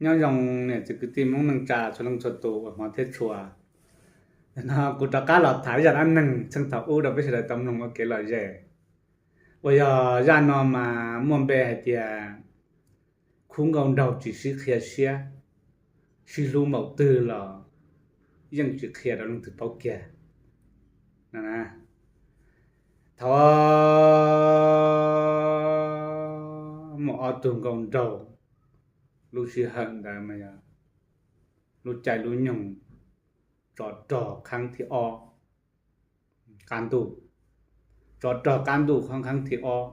Nyob zoo niam txiv kwv tij Hmoob neej tsa txhua leej txhua tus uas hmov thiab tshua. No kuv rov qab los tham zaj dab neeg txheej thaum ub rau peb sawv daws tau mloog ua kev lom zem, uas yog zaj no mas muaj npe hais tias khub nkauj nraug tsis sib qhia siab, sib hlub npaum twg los yeej tsis qhia rau leej twg paub kiag. Thaum muaj ob tug nkauj nraug, lub sij hawm ntawd mas yog lub caij lub nyoog tsov rog qhab thib ob, qab ntuj, tsov rog qab ntuj qhov qhab thib ob,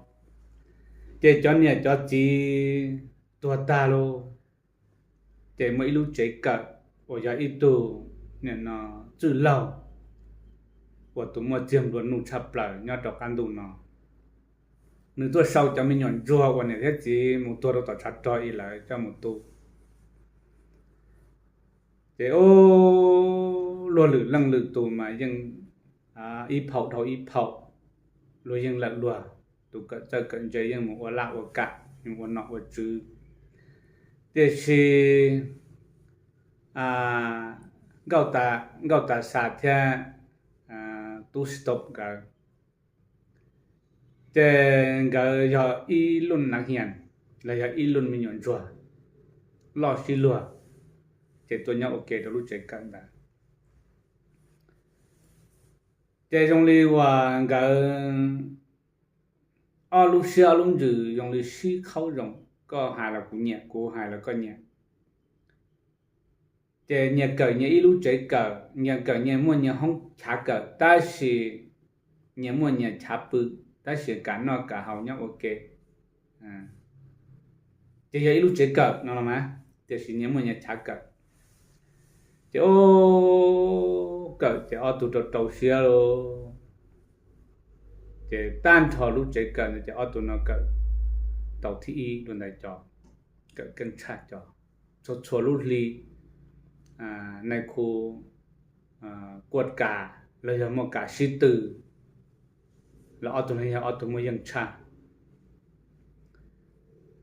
ces cov niam cov txiv tuag tag lauj, ces muaj ib lub tsev kawm uas yog ib tug niam no txwj laug uas tus muaj txiag nplua nuj tshaj plaws nyob rau qab ntuj no, nws tuaj sau cov me nyuam ntsuag uas niam thiab txiv mus tuag rau tom tshav rog ib lawv coj mus tu. Ces ub, luag lwm leej lwm tus mas yeej ib phaum dhau ib phaum, luag yeej lawm luag, tus kawm txawj kawm ntse yeej mus ua laj ua kam, yeej ua nom ua tswv. Tiam sis Nkauj Tas Xas thiab Tub Xi Tau nkawd, ces nkawd yog ib lub nav hias los yog ib lub me nyuam ntsuag loj sib luag, ces tuaj nyob ua ke rau lub tsev kawm ntawd. Ces zoo li uas nkawd ob lub siab ob lub ntsws zoo li sib qhaub zoo, koj hais los kuv nyiam, kuv hais los koj nyiam. Ces nyias kawm nyias ib lub tsev kawm, nyias kawm nyias muaj nyias hoob chav kawm, tab sis nyias muaj nyias chav pw, tab sis kam noj kam haus nyob ua ke. Ces yog ib lub tsev kawm no los mas, tiam sis nyias muaj nyias chav kawm. Ces ub, kawm ces ob tug rau rau siab lauj. Ces tag nrho lub tsev kawm ntawd ces ob tug no kawm tau thib ib dua ntawd cov, kawm keej tshaj cov. Txhua txhua lub hli nais khu kuaj kam los yog muaj kam sib tw los ob tug no yog ob tug muaj yeej tshaj.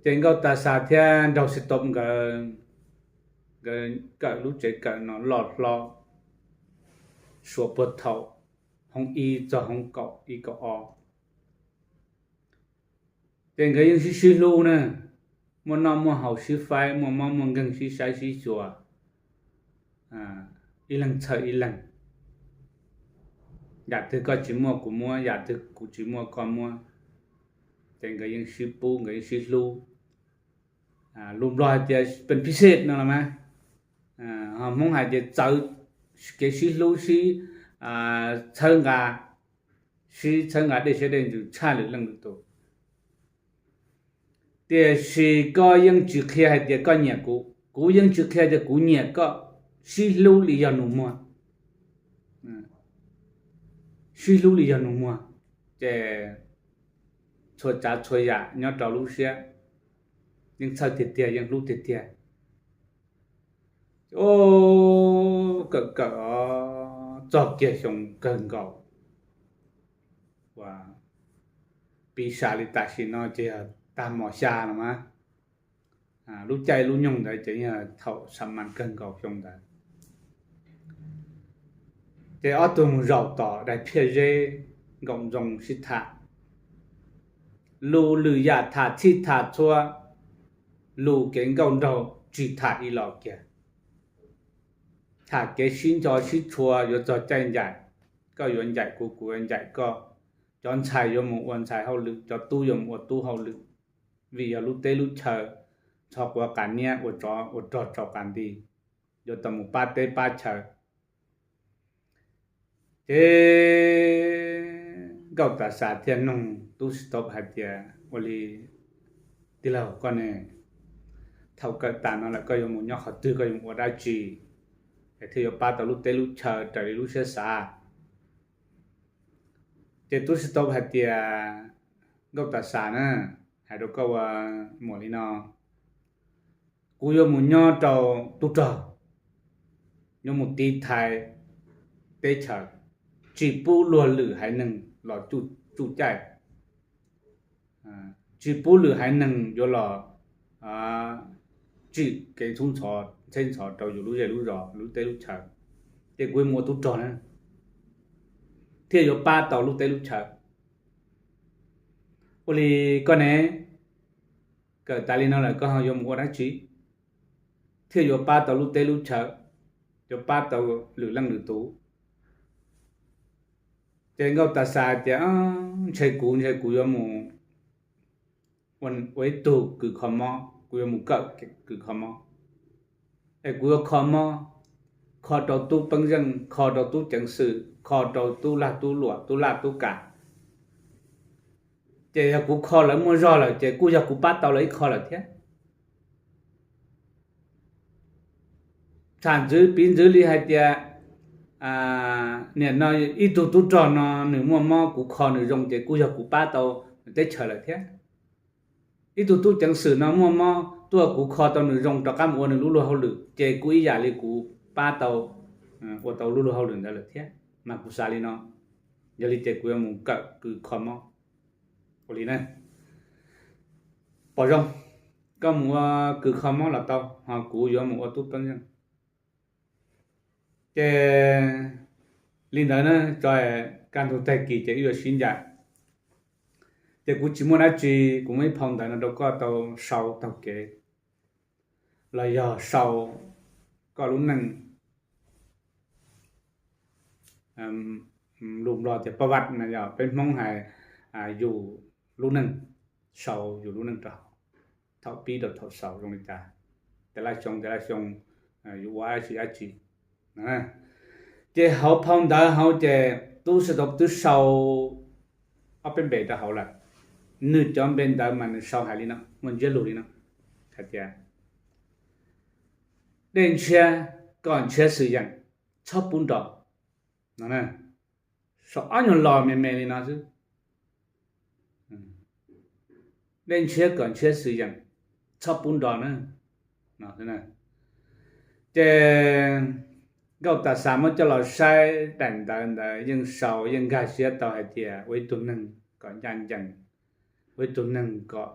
Ces Nkauj Tas Xas thiab Nraug Xi Tau nkawd, nkawd kawm lub tsev kawm no loj hlob, suav puag thaum hoob ib txog hoob kaum ib kaum ob. Ces nkawd yeej sib sib hlub na, muaj noj muaj haus sib faib, muaj mob muaj nkeeg sib saib sib xyuas, ib leeg txhawj ib leeg. Yam twg koj tsis muaj kuv muab, yam twg kuv tsis muaj koj muab. Ces nkawd yeej sib pub, nkawd yeej sib hlub. Lus Nplog hais tias pes phi sej no los mas, ho Hmoob hais tias txawv kev sib hlub, sib txhawb nqa, sib txhawb nqa dej siab dej ntsws tshaj lwm leej lwm tus. Tiam sis koj yeej tsis qhia hais tias koj nyiam kuv, kuv yeej tsis qhia tias kuv nyiam koj, sib hlub li yog nus muag. Sib hlub li yog nus muag, ces txhua tsav txhua yam nyob rau lub siab yeej txhawj tiag tiag, yeej hlub tiag tiag. Ub, kawm kawm os, txog kiag xyoo kawg nkaus uas piv sam li tam sim no ces yog tag mos xya no mas, lub caij lub nyoog ntawd ces yog thaum sam mas kawg nkaus xyoo ntawd. Ces ob tug mus zaum tom daim phiaj zeb, nkaum ntxoo sib tham, lus lwm yam tham txhij tham txhua, lus kev nkauj nraug tsis tham ib los kiag. Tham kev sib nco sib tshua yuav txog caij ncaim, koj yuav ncaim kuv, kuv yuav ncaim koj, cov ntxhais yuav mus ua ntxhais hauj lwm, cov tub yuav mus ua tub hauj lwm, vim yog lub teb lub chaw ntxhov quav qas niab, ua tsov ua rog tsaus qas nti, yuav tau mus pab teb pab chaw. Ces Nkauj Tas Xas thiaj nug Tub Xi Tau hais tias, ua li tij laug koj ne, thaum kawm tas no lawm koj yuav mus nyob qhov twg, koj yuav mus ua dab tsi es thiaj yuav pab tau lub teb lub chaw raws li lub siab xav? Ces Tub Xi Tau hais tias, Nkauj Tas Xas na, hais rau koj ua muam li no, kuv yuav mus nyob rau tub rog, yuav mus tiv thaiv teb chaws, tsis pub luag lwm haiv neeg los tsuj caij, tsis pub lwm haiv neeg yuav los tsis tsim kev ntxhub ntxhov ntxheb ntxhov rau yus lub zej lub zos lub teb lub chaw, ces kuv yuav mus ua tub rog na, thiaj yuav pab tau lub teb lub chaw. Ua li koj ne, kawm tas li no lawm koj ho yuav mus ua dab tsi thiaj yuav pab tau lub teb lub chaw, yuav pab tau lwm leej lwm tus? Ces Nkauj Tam Xas tias, ntshe kuv, ntshe kuv yuav mus ua ib tug kws kho mob, kuv yuav mus kawm kws kho mob, es kuv yuav kho mob, kho rau tub peeb zeej, kho rau tub ceev xwm, kho rau tub lag tub luam, tub laj tub kam. Ces yog kuv kho lawv muaj zog lawm ces kuj yog kuv pab tau lawv ib qho lawm thiab. Tham ntxwv piv ntxwv li hais tias, nim no ib tug tub rog no nws muaj mob kuv kho nws zoo ces kuj yog kuv pab tau teb chaws lawm thiab. Ib tug tub ceev xwm no muaj mob tuaj kuv kho tau nws zoo rov qab mus ua nws lub luag hauj lwm ces kuj ib yam li kuv pab tau, ua tau lub luag hauj lwm ntawd lawm thiab. Mas kuv xav li no, yog li ces kuv yuav mus kawm kws kho mob. Ua li na, pom zoo, koj mus ua kws kho mob los tau, ho kuv yuav mus ua tub peeb zeej. Ces li ntawd na, tso, kaj ntug tag kis ces wb yuav sib ncaim. Ces kuv tsis muaj dab tsi, kuv muaj ib phau ntawv no rau koj tau sau taug kev, los yog sau koj lub neej, lus Nplog tias pab vaj no yog peb Hmoob hais yus lub neej, sau yus lub neej rau hauv, thaum pib rau thaum xaus zoo li cas, tej laj xyoo tej laj xyoo yus ua dab tsi dab tsi. Ces hauv phau ntawv hauv ces tub Xib Tau twb sau ob peb npe rau hauv lawm. Nws cov npe ntawv mas nws sau hais li no, muaj ntsiab lus li no, hais tias dej ntshiab kom ntshiab xwm yeem, txhob pub nrog no. Sau ob nyuag lo me me li no xwb. Dej ntshiab kom ntshiab xwm yeem, txhob pub nrog na. Ces Nkauj Tam Xas muab coj los saib daim ntawv ntawd yeej sau yeej nkag siab tau hais tias ua ib tug neeg kom ncaj ncees, ua ib tug neeg kom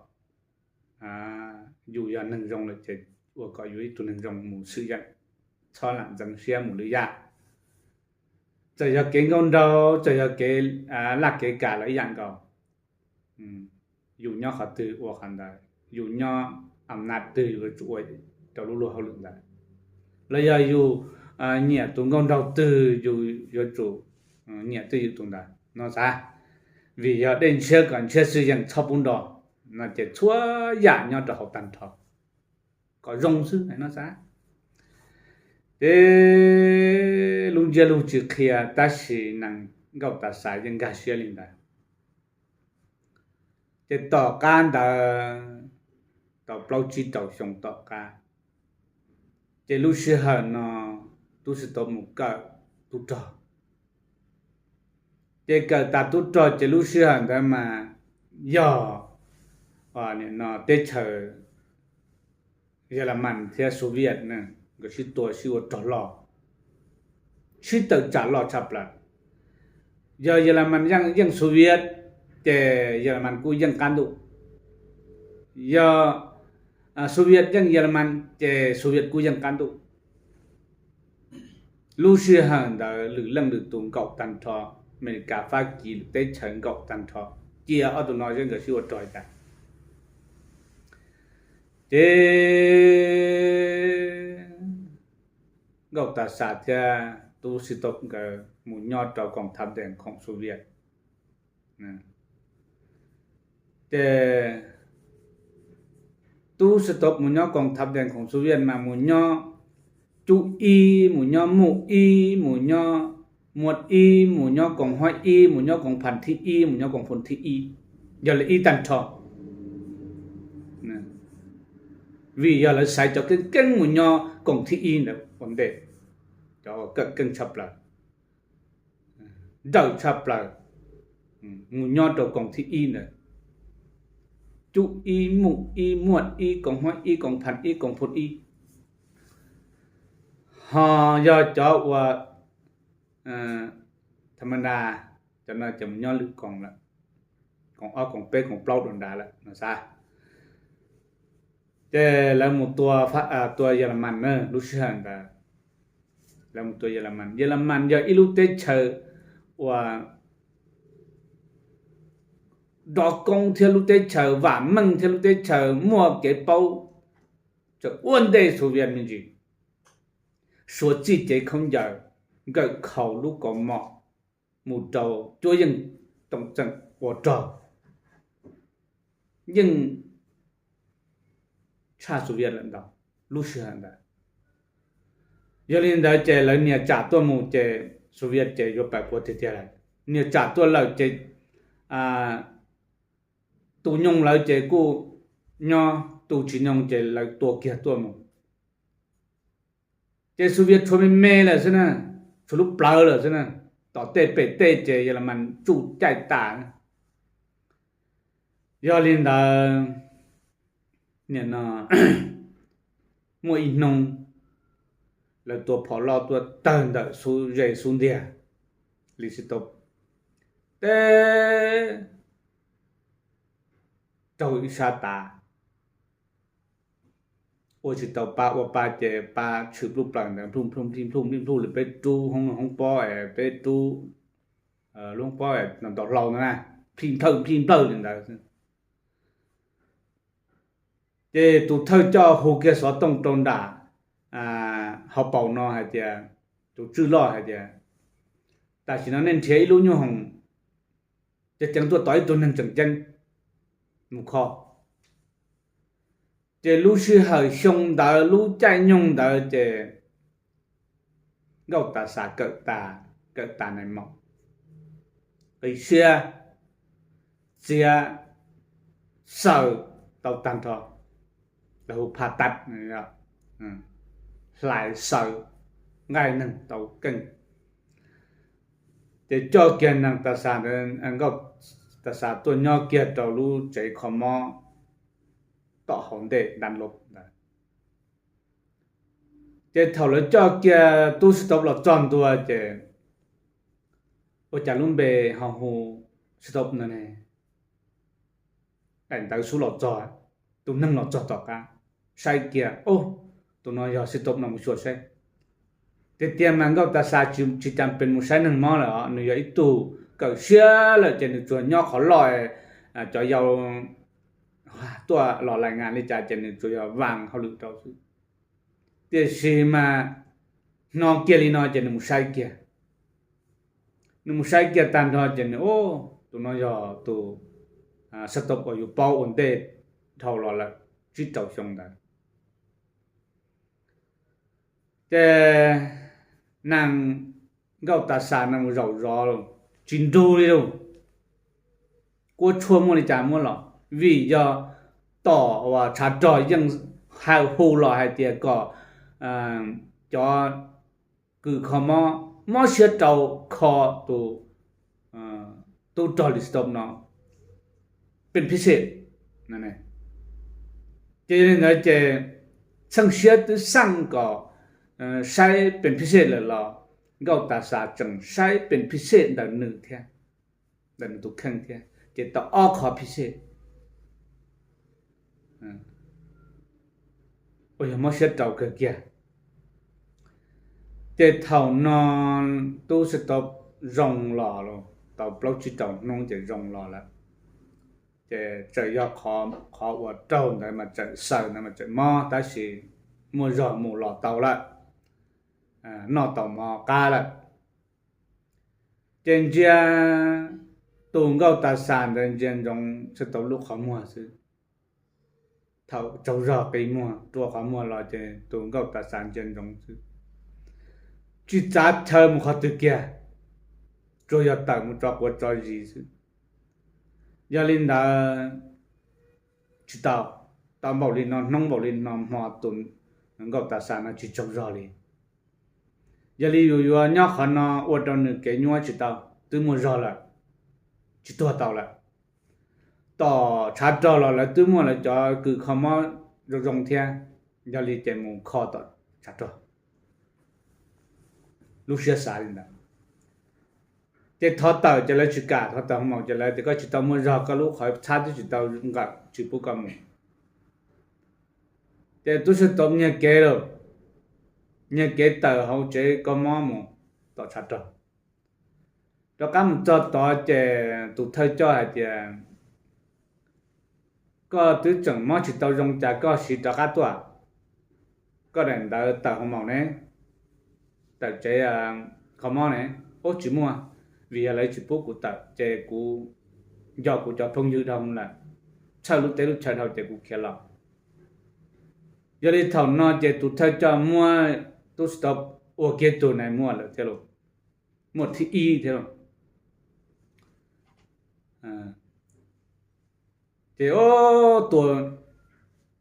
yus yog neeg zoo lawm ces ua kom yus ib tug neeg zoo mus xwm yeem, txhob lam ntxeev siab mus lwm yam. Txawm yog kev nkauj nraug, txawm yog kev laj kev kam los ib yam nkaus, yus nyob qhov twg ua qhov ntawd, yus nyob am naj twg yus yuav tsum ua rau lub luag hauj lwm ntawd, los yog yus nyiam tus nkauj nraug twg yus yuav tsum nyiam twj ywm tus ntawd no xav. Vim yog dej ntshiab kom ntshiab xwm yeem txhob pub nrog no ces txhua yam nyob rau hauv tag nrho kom zoo xwb no xav. Ces lub ntsiab lus tsis qhia tab sis nees Nkauj Tam Xas yeej nkag siab li ntawd. Ces tom qab ntawd, tau plaub tsib rau xyoo tom qab, ces lub sij hawm no tub Xib Tau mus kawm tub rog. Ces kawm tas tub rog ces lub sij hawm ntawd mas yog nim no teb chaws Yelamas thiab Soviet na, nkawd sib tua sib ua rog loj, sib tawm tsam loj tshaj plaws. Yog Yelamas yeej Soviet ces Yelamas kuj yeej qab ntuj, yog Soviet yeej Yelamas ces Soviet kuj yeej qab ntuj. Lub sij hawm ntawd lwm leej lwm tus nkaum tag nrho, Amelikas Fab Kis lwm teb chaws nkaum tag nrho, cia ob tug no seb nkawd sib ua rog cas. Ces Nkauj Tam Xas thiab tub Xib Tau nkawd mus nyob rau koom thav dees khoom Soviet. Ces tub Xib Tau mus nyob koom thav dees khoom Soviet mas mus nyob cub ib, mus nyob muj ib, mus nyob muaj ib, mus nyob koom huab ib, mus nyob koom phas thib ib, mus nyob koom phoo thib ib, yog li ib tag nrho. Vim yog lawv xaiv cov keeb keeb mus nyob koom thib ib ntawd ua ntej, cov uas kawm keej tshaj plaws, nrawm tshaj plaws, mus nyob rau koom thib ib ntawd, cub ib, muj ib, muaj ib, koom huab ib, koom phas ib, koom phoo ib. Ho yog cov uas tham ma da, cov no ces mus nyob lwm koom lawm, koom ob, koom peb, koom plaub rau nrad lawm no xav. Ces lawv mus tua, tua Yelamas na, lub sij hawm ntawd lawv mus tua Yelamas. Yelamas yog ib lub teb chaws uas dov koob thiab lub teb chaws vam meej thiab lub teb chaws muaj kev paub, tseem ua ntej Soviet me ntsis. Suav txij cev khaub ncaws, nkawm khaus lub kaus mom mus rau cuab yeej toom txeem ua rog, yeej tshaj Soviet lawm ntau lub sij hawm ntawd. Yog li ntawd ces lawv nias tsam tuaj mus ces Soviet ces yuav pam quav tiag tiag lawm. Nias tsam tuaj lawm ces tus nyoog lawv ces kuj nyob, tus tsis nyoog ces lawv tua kiag tuaj mus. Ces Soviet tshuav me me lawm xwb na, tshuav lub plawv lawm xwb na, tom tej pem tej ces Yelamas tsuj caij tas. Yog li ntawd, nim no muaj ib hnub lawv tua phom loj tuaj tawg ntawm xub zes xub ntiag li sib tau, teb raug ib sab tav, ua tsis tau pa, ua pa ces pa tshwm pluj plaws ntawd, nplij nplij nplij nplij li peb rub hoob pob es peb rub lub hoob pob ntaus hlau no na, nplij nplawj nplij nplawj li ntawd. Ces tus thawj coj hu kiag xov tooj rau nram hauv paus no hais tias, tus tswj loj hais tias, tam sim no nej nrhiav ib lub nyuj hoom ceev ceev tuaj, tom ib tug neeg tseem ceeb mus kho. Ces lub sij hawm xyoo ntawd lub caij nyoog ntawd ces Nkauj Tas Xas kawm tas, kawm tas nais maum, qis siab, txiav, xaws tau tag nrho, lawv hu pha tas, hlais xaws nqaij neeg tau keej. Ces coj kiag neeg Tas Xas, Nkauj Tas Xas tuaj nyob kiag rau lub tsev kho mob tom hauv ntej nram lub ntawd. Ces thaum lawv coj kiag tub Xi Tov los txog ntua ces ua cas lub npe ho hu Xi Tov no ne? Daim ntawv xub los txog, tus neeg los txog tom qab, saib kiag, ub, tus no yog Xi Tov no, mus xyuas saib. Tiag tiag mas Nkauj Tas Xas tsis cas pes mus saib neeg mob lawm os, nws yog ib tug kawm siab lawm ces nws tsuas nyob qhov loj, cov yau tuaj los lais ngas li cas ces nws tsuas yog vas hauj lwm rau xwb. Tiam sis mas hnov kiag li no ces nws mus saib kiag. Nws mus saib kiag tag nrho ces nws, ub, tus no yog tus Xi Tov uas yus paub ua ntej dhau los lawm tsib rau xyoo ntawd. Ces neeg Nkauj Tas Xas no mus zaum zov los tsis nrug li lauj, kuab tshuaj muaj li cas muab los, vim yog tom uas tshav rog yeej hu los hais tias kom cov kws kho mob mob siab rau kho tus tub rog Xi Tov no pes phij xej. Ces yog li ntawd ces txheej siab twb xaj kom saib pes phij xej lawm los Nkauj Tas Xas tseem saib pes phij xej ntawm nws thiab, ntawm nws tus kheej thiab, ces tau ob qho phij xej uas yog mob siab rau kawg kiag. Ces thaum no tub Xi Tov zoo los tau plaub tsib rau hnub ces zoo los lawm. Ces txawm yog qhov uas raug ntawd mas txawm xaws ntawd mas txawm mob, tab sis muaj zog mus los tau lawm, noj tau mov qab lawm. Ces ntsia tus Nkauj Tas Xas ntawd ntsia ntsoov Xi Tov lub qhov muag xwb. Thaum tsaug zog qi muag rua qhov muag los ces tus Nkauj Tas Xas ntsia ntsoov xwb, tsis txav chaw mus qhov twg kiag, tsuas yog tawm mus tso quav tso zis xwb. Yog li ntawd tsis tau, tau npaum li no hnub npaum li no hmo tus Nkauj Tas Xas no tsis tsaug zog li. Yog li yus yuav nyob qhov no ua rau nws kev nyuaj tsis tau, twb muaj zog lawm, tsis tuag tau lawm. Tom tshav rog los lawv twb muaj lawv cov kws kho mob zoo zoo thiab, yog li ces mus kho tom tshav rog. Lub siab xav li ntawd. Ces thov tawm ces lawv tsis kam, thov tawm hoo maum ces lawv tias koj tsis tau muaj zog, koj lub qhov txhab twb tsis tau nqawm, tsis pub koj mus. Ces tub Sib Tau nyiag kev lawm, nyiag kev tawm hauv tsev kho mob mus tom tshav rog. Rov qab mus txog tod ces tus thawj coj hais tias, koj twb tseem mob tsis tau zoo cas koj siv rov qab tuaj? Koj daim ntawv tawm hoo maum ne, tawm tsev kho mob ne? Ub, tsis muaj, vim yog lawv tsis pub kuv tawm ces kuv nco kuv cov phooj ywg dhau lawm, txhawj lub teb lub chaw dhau ces kuv khiav los. Yog li thaum no ces tus thawj coj muab tub Sib Tau ua kiag tug nais muaj lawm thiab lauj, muaj thib ib thiab lauj. Ces ua, tua,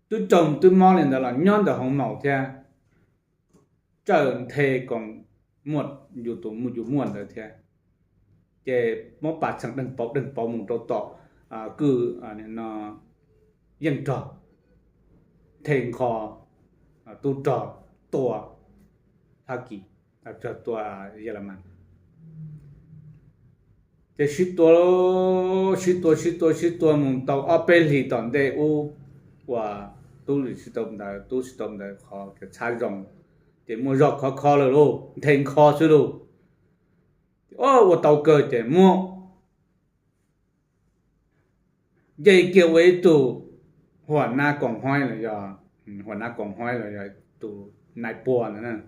twb raug twb mob li ntawd los nyob ntawm hoo maum thiab, tsawm nthe koos muaj, yus tus yus muaj ntawd thiab. Ces muab pas txheem deeg pauv deeg pauv mus rau tom kwj yeej rog, nthe nkho tub rog tua Fab Kis, tua Yelamas. Ces sib tua, sib tua, sib tua, sib tua mus tau ob peb hlis tom ntej ub, uas tub Lis Sib Tau ntawd, tub Sib Tau ntawd qhov kev txhab zoo, ces muaj zog khov kho lawm lauj, nthe nkho xwb lauj. Ua tau kawg ces muab nce kiag ua ib tug huam nab koom hoib los yog, huam nab koom hoib los yog tus nais pua ntawd,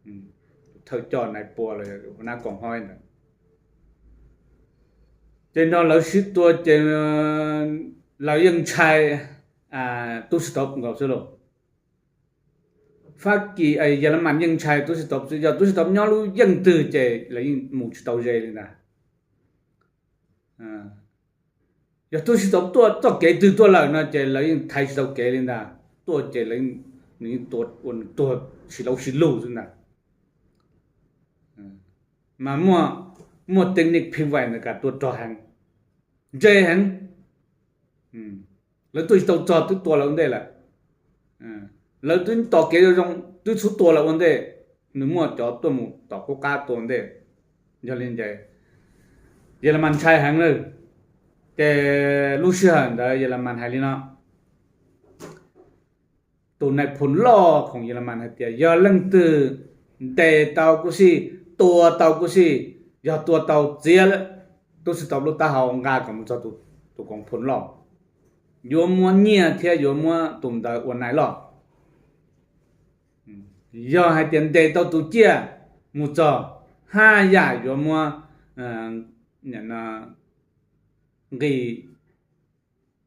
tus thawj coj nais pua los yog huam nab koom hoib ntawd. Ces nrog lawv sib tua ces lawv yeej ntshai tub Sib Tau nkaus xwb lauj. Fab Kis, Yelamas yeej ntshai tub Sib Tau xwb, yog tub Sib Tau nyob lub yeej twg ces lawv yeej mus tsis tau ze li ntag. Yog tub Sib Tau tuaj txoj kev twg tuaj lawm no ces lawv yeej thaiv tsis tau kev li ntag, tuaj ces lawv, nws yeej tua ua nws tuag si lauj si lug xwb ntag. Mas muaj, muaj tej niag phim vais ntawd kam tua rog heev, ntse heev. Lawv tuaj tsis tau txog twb tua lawv ua ntej lawm. Lawv twb tos kev zoo zoo twb txhub tua lawv ua ntej. Nws muaj cov tuaj mus tom qub qab tua ua ntej. Yog li ntawd Yelamas ntshai heev lawm. Ces lub sij hawm ntawd Yelamas hais li no, tus nais phoo loj khoom Yelamas hais tias yog leej twg ntes tau kuj xij, tua tau kuj xij, yog tua tau txiav tub Sib Tau lub taub hau nqa kom mus txog tus koom phoo loj, yuav muab nyiaj thiab yuav muab tus ntawd ua nais loj. Yog hais tias ntes tau tus ciaj mus txog, haj yam yuav muab nqi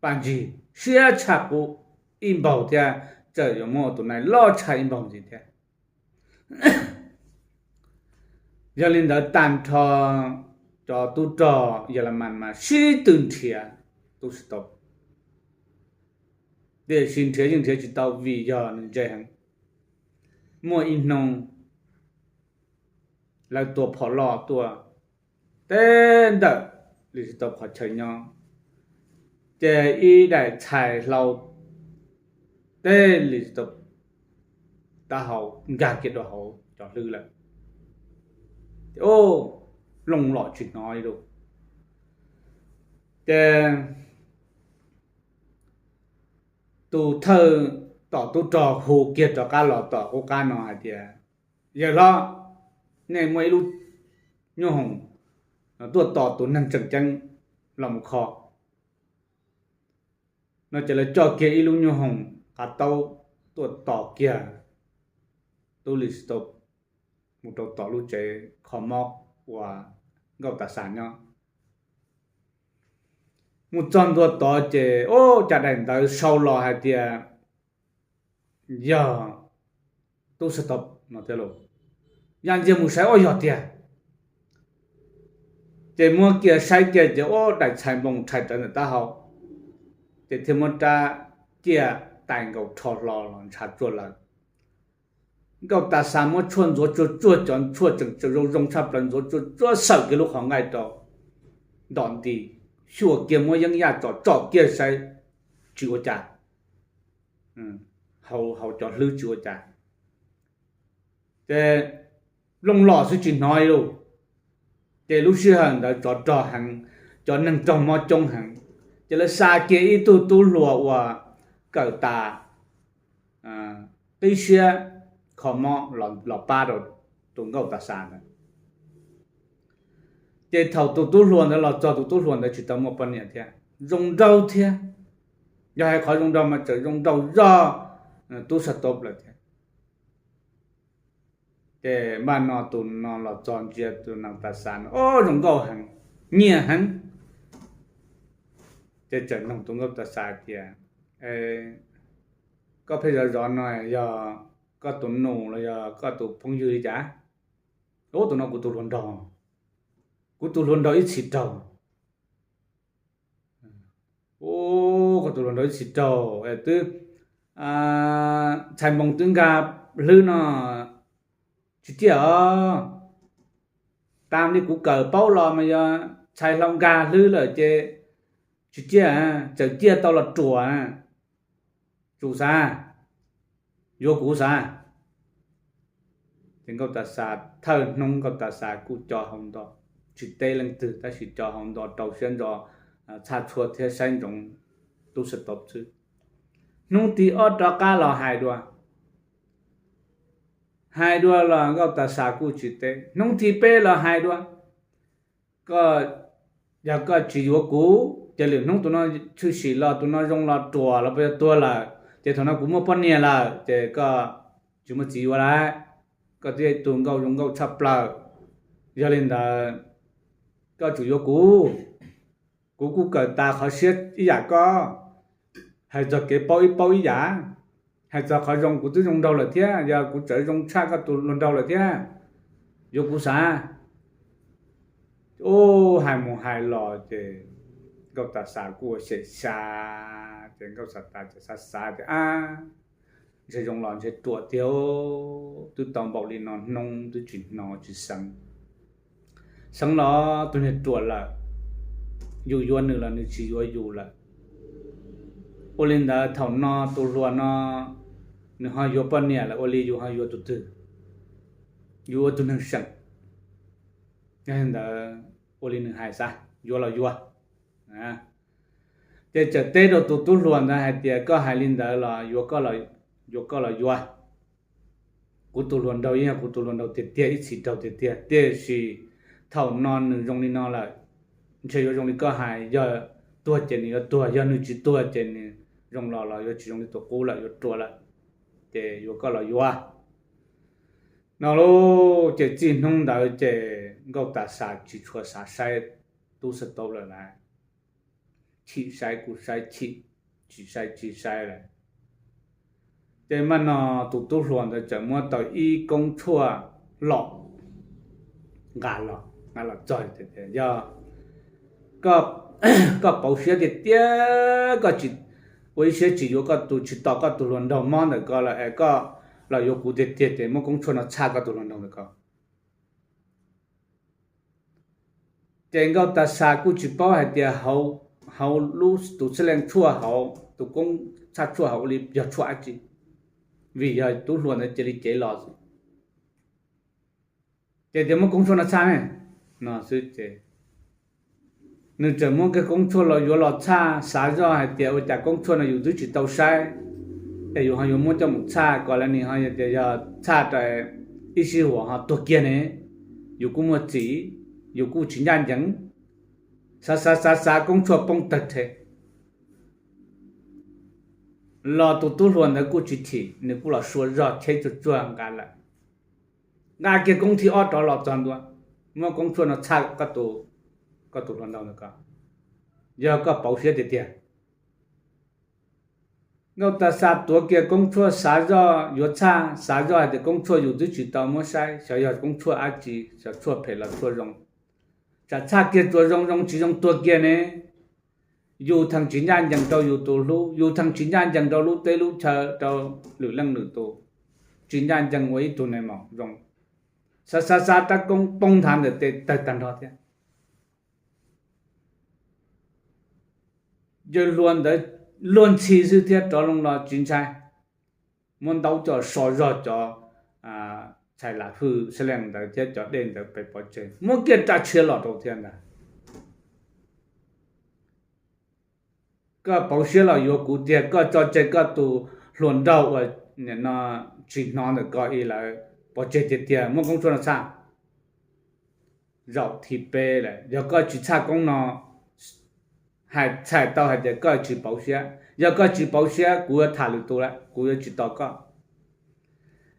paj ntsig siab tshaj qub ib npaug thiab, txawm yuav muab ua tus nais loj tshaj ib npaug ntxiv thiab. Yog li ntawd tag nrho cov tub rog Yelamas mas sib tw nrhiav tub Sib Tau, tiam sis nrhiav yeej nrhiav tsis tau vim yog nws ntse heev. Muaj ib hnub lawv tua phom loj tuaj teb ntawm Lis Sib Tau qhov chaw nyob, ces ib daim txhais hlau teb Lis Sib Tau taub hau nkag kiag rau hauv cov hlwb lawm. Ces looj lom tsis hnov li lauj. Ces tus thawj tom tub rog hu kiag rov qab los tom qub qab no hais tias, yawg hlob, nej muaj ib lub nyuj hoom tuaj tos tus neeg tseem ceeb los mus kho no. Ces lawv coj kiag ib lub nyuj hoom qav taub tuaj tos kiag tub Lis Sib Tau mus rau tom lub tsev kho mob uas Nkauj Tas Xas nyob. Mus txog ntua tod ces ua cas daim ntawv sau los hais tias yog tub Sib Tau no thiab lauj. Ya ntxiag mus saib ua yog tiag. Ces muab kiag saib kiag ces ua daim txhais nploos rhais rawv ntawm taub hau, ces thiaj muab rab ciaj tais nkaus rho hlo los ntshav tsuag lawm. Nkauj Tas Xas muab tshuaj ntxuav tsuag tsuag, cov tshuaj tseem tseem zoo zoo tshaj plaws, ntxuav tsuag tsuag xawm kiag lub qhov nqaij rau, ntom nti, xyuas kiag muab yeeb yaj tsom tsom kiag saib tsis ua cas, hauv cov hlwb tsis ua cas. Ces looj lom xwb tsis hnov li lauj. Ces lub sij hawm ntawd tsov rog heev, cov neeg raug mob coob heev, ces lawv xa kiag ib tug tub hluas uas kawm tas qib siab kho mob los pab rau tus nkauj Tav Xas ntawd. Ces thaum tus tub hluas ntawd los txog, tus tub hluas ntawd tsis tau muaj poj niam thiab. Zoo nraug thiab, yog hais qhov zoo nraug mas tseem zoo nraug zog tub Xab Tob lawm thiab. Ces npaj no tus no los txog ntsia tus nees Tav Xas no, o, zoo nkauj heev, nyiam heev. Ces txawm nug tus nkauj Tav Xas tias, koj pheej zov zov no yog koj tus nus los yog koj tus phooj ywg li cas? Ub, tus no kuv tus hluas nraug, kuv tus hluas nraug ib txhis raug. Ub, koj tus hluas nraug ib txhis raug es twb, txhais moos twb nkag hlwb no tsis ciaj os. Tas li kuv kawm paub los mas yog txhais hlau nkag hlwb lawm ces tsis ciaj, txawm ciaj tau los ruam. Tsum xav, yuav kuv xav. Ces nkauj Tav Xas, thawj hnub nkauj Tav Xas kuj co hau nto, tsis teb leej twg tab sis co hau nto rau siab ntso txhaj tshuaj thiab saib ntsoov tub Xab Tob xwb. Hnub thib ob rov qab los hais dua. Hais dua los nkauj Tav Xas kuj tsis teb. Hnub thib peb los hais dua. Koj, yog koj tsis yuav kuv ces lwm hnub tus no tshwm sim los tus no zoo los ruam los puas yog tuag lawm, ces thaum no kuv muaj poj niam lawm ces koj tsis muaj txiv yuav lawm. Koj twb yog ib tug nkauj zoo nkauj tshaj plaws. Yog li ntawd koj tsum yuav kuv. Kuv kuj kawm tas qhov siab ib yam koj. Hais txog kev paub ib paub ib yam. Hais txog qhov zoo kuv twb zoo nraug lawm thiab, yog kuv tseem zoo tshaj koj tus hluas nraug lawm thiab. Yuav kuv xav. Ub, hais mus hais los ces nkauj Tav Xas kuj ua xyem xyav, ces nkauj Tav Xas xav xav tias, ab, ntshe zoo los ntshe ruam tiag, twb tau npaum li no hnub twb tsis hnov tsis xeev. Xeev los tus niag ruam lawm, yus yuav nws los nws tsis yuav yus lawm. Ua li ntawd thaum no tus hluas no nws ho yuav poj niam lawm, ua li yus ho yuav tus twg? Yus ua tus neeg seem. Yog li ntawd ua li nws hais xav, yuav los yuav. Ces txawm teb rau tus tub hluas ntawd hais tias, koj hais li ntawd los yuav koj los yuav. Kuv tus hluas nraug yeej yog kuv tus hluas nraug tiag tiag, ib txhis raug tiag tiag, tiam sis thaum no nws zoo li no lawm, ntshe yuav zoo li koj hais, yog tuag ces nws yuav tuag, yog nws tsis tuag ces nws zoo los los yuav tsis zoo li tus qub lawm, yuav ruam lawm, ces yuav koj los yuav. No lauj, ces txij hnub ntawd ces nkauj Tav Xas tsis tshua xav saib tub Xab Tob lawm lawm. Chim saib kuj saib chim, tsis saib tsis saib lawm. Ces mas no tus tub hluas ntawd txawm muab tau ib koob tshuaj los nqa los, nqa los txog tias, yog koj pauv siab tiag tiag, koj tsis, ua ib siab tsis yuav koj tus, tsis tos koj tus hluas nraug mob ntawm ko lawm es koj los yuav kuv tiag tiag ces muab koob tshuaj no txhaj koj tus hluas nraug ntawm ko. Ces nkauj Tav Xas kuj tsis paub hais tias hauv lub tus txhiaj leej tshuaj hauv, tus koob txhaj tshuaj hauv ua li yog tshuaj dab tsi, vim yog tub hluas ntawd cia li cev los xwb. Ces tias muab koob tshuaj no txhaj ne, no xwb ces nws txawm muab kiag koob tshuaj los yuav los txhaj, xav zoj hais tias ua cas koob tshuaj no yus twb tsis tau saib, es yus ho yuav muab coj mus txhaj kom lawv nim ho tias yog txhaj rau ib sij huam ho tuag kiag ne, yus kuj muaj txim, yus kuj tsis ncaj ncees. Xav xav xav xav koob tshuaj poob tawg rhe los tus tub hluas ntawd kuj tsis chim, nws kuj los sua zog cheb tsuag tsuag nqa lawm. Nqa kiag koob thib ob rov los txog ntua, muab koob tshuaj no txhaj koj tus hluas nraug ntawd ko, yog koj pauv siab tiag tiag. Nkauj Tav Xas tuav kiag koob tshuaj xav zoj yuav txhaj, xav zoj hais tias koob tshuaj yus twb tsis tau muab saib, xyov yog koob tshuaj dab tsi, xyov tshuaj phem los tshuaj zoo. Tsam txhaj kiag tsuas zoo, zoo tsis zoo tuag kiag ne, yus theem tsis ncaj ncees rau yus tus hlub, yus theem tsis ncaj ncees rau lub teb lub chaw, rau lwm leej lwm tus, tsis ncaj ncees ua ib tug neeg maum zoo. Xav xav xav rab koob poob nthav ntawm tes tawg tag nrho thiab. Yawg hluas ntawd luag ntxhi xwb thiab rov loo los tsis ntshai, muab ntaub coj so zog cov txhais lam hwj xab leej ntawd thiab cov dej ntawd pes pov tseg, muab kiag rab tshiab los rau thiab ntag. Koj pauv siab los yuav kuv tiag, koj tso tseg koj tus hluas nraug uas no tsis hnov ntawm koj ib lawm, pov tseg tiag tiag, muaj koob tshuaj no txhaj. Zaum thib peb lawm, yog koj tsis txhaj koob no, hais txhais tau hais tias koj tsis pauv siab. Yog koj tsis pauv siab, kuv yuav tham lwm tus lawm, kuv yuav tsis tos koj.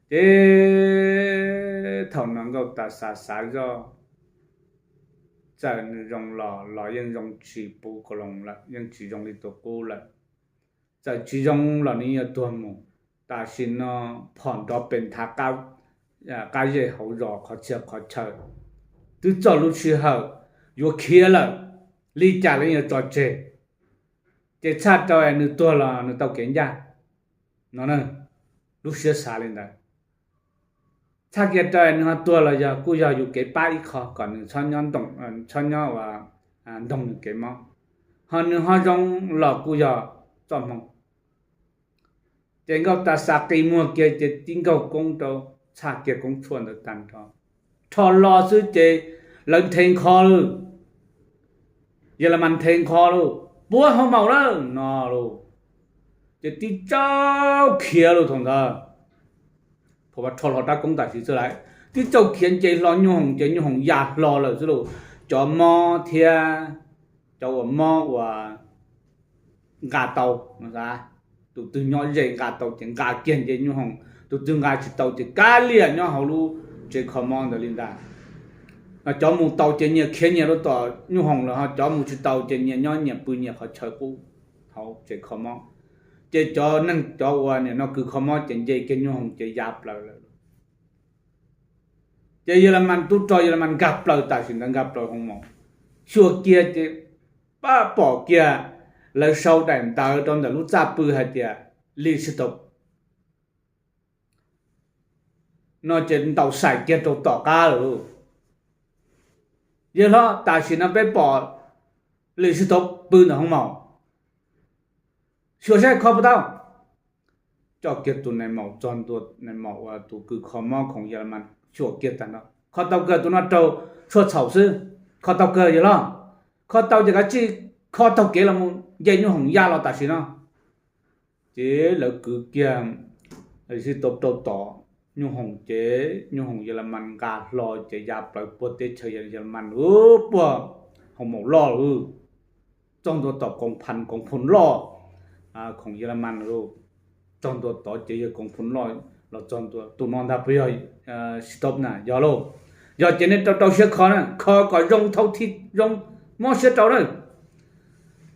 Ces thaum no Nkauj Tas xav xav zoj, txawm nws zoo los los yeej zoo tsis puv kaus loos lawm, yeej tsis zoo li tus qub lawm. Txawm tsis zoo los nws yuav tuag mus, tam sim no phom nrov pes nthav qab zej hauv zos qhov txhia qhov chaw, twb txog lub sij hawm yuav khiav lawm, li cas los yuav tso tseg. Ces txhaj rau es nws tuag los nws tau kev ncaj no, lub siab xav li ntawd. Txhaj kiag rau es nws ho tuag los yog kuj yog yus kev pab ib qho kom nws txhob nyob ua ntoog nws kev mob, ho nws ho zoo los kuj yog txoj hmoo. Ces Nkauj Tas xav qi muag kiag ces tib nkaug koob rau, txhaj kiag koob tshuaj ntawd tag nrho, rho los xwb ces lawv nthe nkho lawm. Yelamas nthe nkho lawm, puab hoo maum lawm no lauj. Ces tib tsaug khiav lawm thaum ntawd, pom rho hlo rab koob tam sim xwb lawm, tib tsaug khiav nce hlo Nyuj Hoom ces Nyuj Hoom ya hlo lawm xwb lauj. Cov mob thiab cov uas mob uas nqa tau, tus twg nyob ze nqa tau ces nqa kiag nce Nyuj Hoom, tus twg nqa tsis tau ces kav liam nyob hauv lub tsev kho mob ntawd li ntag. Cov mus tau ces nyias khiav nyias rau tom Nyuj Hoom lawm, ho cov mus tsis tau ces nyias nyob nyias pw nyias qhov chaw qub hauv tsev kho mob. Ces cov neeg cov uas nim no kws kho mob ces nce kiag Nyuj Hoom ces ya plaws lawm. Ces Yelamas tub rog Yelamas nkag plaws tam sim ntawd nkag plaws hoo maum, xyuas kiag ces pab pom kiag lawv sau daim ntawv rau ntawm lub txaj pw hais tias Lis Sij Tau no ces ntaus xais kiag rau tom qab lawm. Yawg hlob, tam sim no peb pom Lis Sij Tau pw ntawm hoo maum, xyuas saib kho puas tau. Coj kiag tus nais maum txog ntua, nais maum uas tus kws kho mob khoom Yelamas xyuas kiag tag nrho, kho tau kawg, tus no raug tshuaj txhaum xwb. Kho tau kawg yawg hlob, kho tau ces kav tsij kho taug kev los mus nce Nyuj Hoom ya los tam sim no. Ces lawv kwv kiag Lis Sij Tau rau tom Nyuj Hoom ces Nyuj Hoom Yelamas nqa hlo ces ya plaws puag teb chaws Yelamas, puag hoo maum loj lawm, txog ntua tom koom pha, koom phoom loj khoom Yelamas lawm. Txog ntua tod ces yog koom phoom loj los txog ntua, tus no ntag puas yog Sij Tau na? Yog lauj. Yog ces nej rau rau siab kho na, kho kom zoo thau thi zoo, mob siab rau na.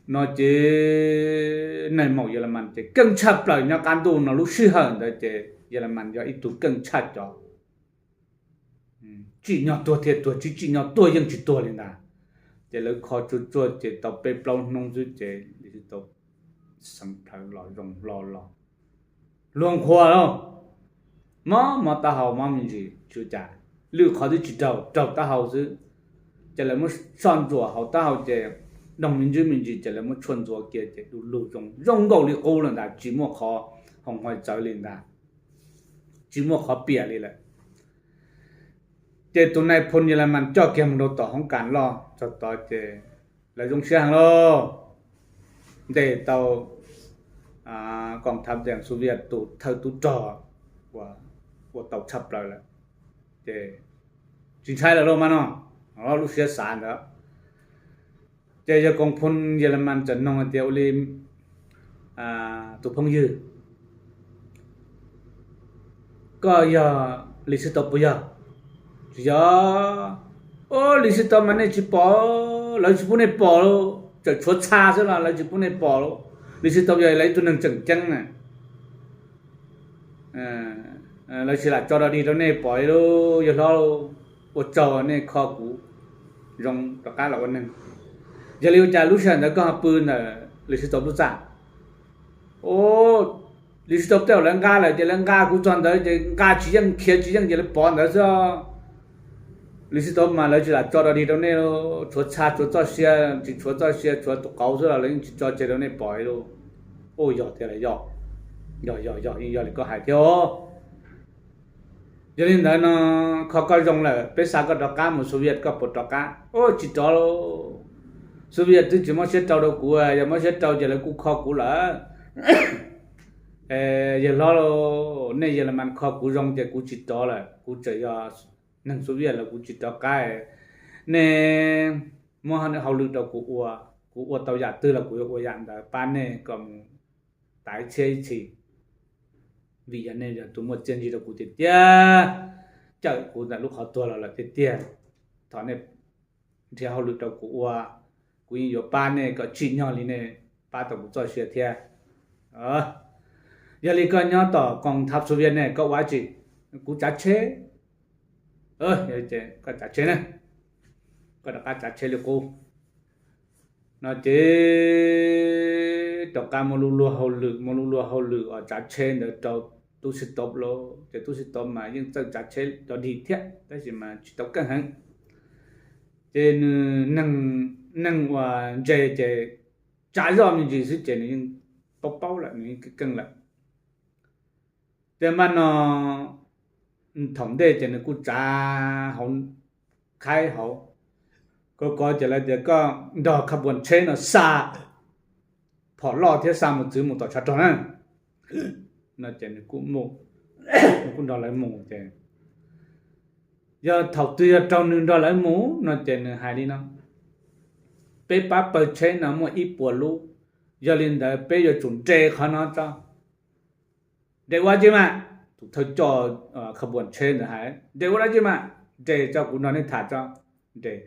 No ces nais maum Yelamas ces keej tshaj plaws nyob qab ntuj no, lub sij hawm ntawd ces Yelamas yog ib tug keej tshaj cov tsim nyog tuag thiaj tuag, tsis tsim nyog tuag yeej tsis tuag li ntag. Ces lawv kho tsuag tsuag ces tau peb plaub hnub xwb ces Lis Sij Tau xeev plhaws los zoo hlo los, luag nqhuas lauj, mob mob taub hau mob me ntsis tsis ua cas, lwm qhov twb tsis raug, raug taub hau xwb. Ces lawv muab soj ntsuam hauv taub hau ces doog me ntsis me ntsis ces lawv muab tshuaj ntxuav kiag ces du lug zoo zoo nkaus li qub lawm ntag, tsis muaj qhov hoo hoi txawv li ntag, tsis muaj qhov piam li lawm. Ces tus nais phoo Yelamas coj kiag mus rau tom hoob kas loj txog tod ces lawv zoo siab heev lauj, ntes tau koom thav dees Xu Vias tus thawj tub rog uas ua tau tshaj plaws lawm, ces tsis ntshai lawm lauj mas no, lub siab xav ntawd. Ces yawg koom phooj Yelamas txawm noog hais tias, ua li tus phooj ywg, koj yog Lis Xwb Tau puas yog? Tsis yog. Ua, Lis Xwb Tau mas nej tsis pom, lawv tsis pub nej pom lauj, tseem tshuav txha xwb los lawv tsis pub nej pom lauj. Lis Xwb Tau yog lawv ib tug neeg tseem ceeb na. Lawv tsis lam tso dog dig rau nej pom li lauj, yawg hlob, ua tsaug nej kho kuv zoo rov qab los ua neeg. Yog li ua cas lub sij hawm ntawd koj ho pw ntawm Lis Xwb Tau lub txaj? Ua, Lis Xwb Tau tej zaum lawv nqa lawm ces lawv nqa kuv txog ntawd ces nqa tsis yeej, khiav tsis yeej ces lawv pov ntawd xwb. Lis Xwb Tau mas lawv tsis lam tso dog dig rau nej, tshuav txha tshuav txoj sia, tsis tshuav txoj sia tshuav tus qauv xwb los lawv yeej tsis tso tseg rau nej pom li lauj. Ua, yog tiag los yog, yog yog yog yeej yog li koj hais thiab os. Yog li ntawd no, kho koj zoo lawm peb xa koj rov qab mus Xu Vias, koj puas rov qab? Ua, tsis rov lauj, Xu Vias twb tsis muab siab rau rau kuv, yog muab siab rau ces lawv kuj kho kuv lawm. Yawg hlob, nej Yelemas kho kuv zoo ces kuv tsis rov lawm, kuv tseem yog neeg Xov Viaj lawm kuv tsis rov qab. Nej muab hauj lwm rau kuv ua, kuv ua tau yam twg los kuv yuav ua yam ntawd pab nej kom mus tas ib txhiab ib txhis. Vim yog nej yog tus muaj txiaj ntsig rau kuv tiag tiag, cawm kuv ntawm lub qhov tuag los lawm tiag tiag. Thov nej nrhiav hauj lwm rau kuv ua, kuv yeej yuav pab nej kom tsim nyog li nej pab tau kuv txoj sia thiab. Yog li koj nyob tom koom thab Xov Viaj ne koj ua tsi? Kuv tsav tsheb. Koj tsav tsheb na, koj rov qab tsav tsheb li qub. No ces rov qab muaj lub luag hauj lwm, muaj lub luag hauj lwm uas tsav tsheb ntawd rau tub Xib Tob lawm. Ces tub Xib Tob mas yeej txawj tsav tsheb cov dig thiab tab sis mas tsis tau keej heev. Ces nws neeg uas ntse ces tsav zoj me ntsis xwb ces nws yeej paub paub lawm, nws yeej keej keej lawm. Ces mas no thaum ntej ces nws kuj tsav hauv khaib hauv, kov kov ces lawv tias koj nrog khab puas tsheb no xa phom loj thiab xa mus txwv mus tom tshav rog na. No ces nws kuj nrog lawv mus ces yog thaum twg yog raug nws nrog lawv mus no ces nws hais li no: Peb pab pawg tsheb no muaj ib puas lub, yog li ntawd peb yuav tsum nres qhov no tso. Nres ua dab tsi mas? Tus thawj coj khab puas tsheb ntawd hais, nres ua dab tsi mas? Nres tso kuv nrog nej tham tso. Nres.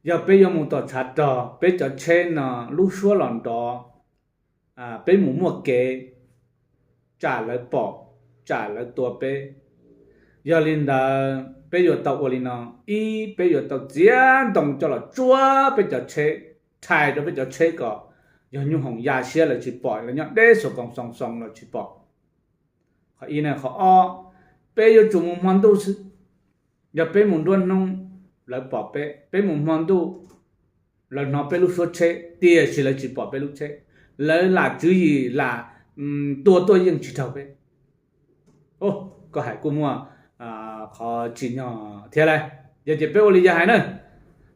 Yog peb yuav mus tom tshav rog, peb cov tsheb no lub suab los nrov, peb mus muaj kev, tsam lawv pom, tsam lawv tua peb. Yog li ntawd peb yuav tau ua li no: ib, peb yuav tau txiav ntoo coj los tsuab peb cov tsheb, rhais rau peb cov tsheb kom yog nyuj hoom ya siab lawv tsis pom, lawv nyob deb xuas koom xoos xoos los tsis pom. Qhov ib na, qhov ob, peb yuav tsum mus hmo ntuj xwb. Yog peb mus nruab hnub, lawv pom peb, peb mus hmo ntuj, lawv hnov peb lub suab tsheb tiam sis lawv tsis pom peb lub tsheb, lawv lam tswv yim lam tua tuaj yeej tsis raug peb. Koj hais kuj muaj qhov tsim nyog thiab lauj. Yog ces peb ua li yawg hais na.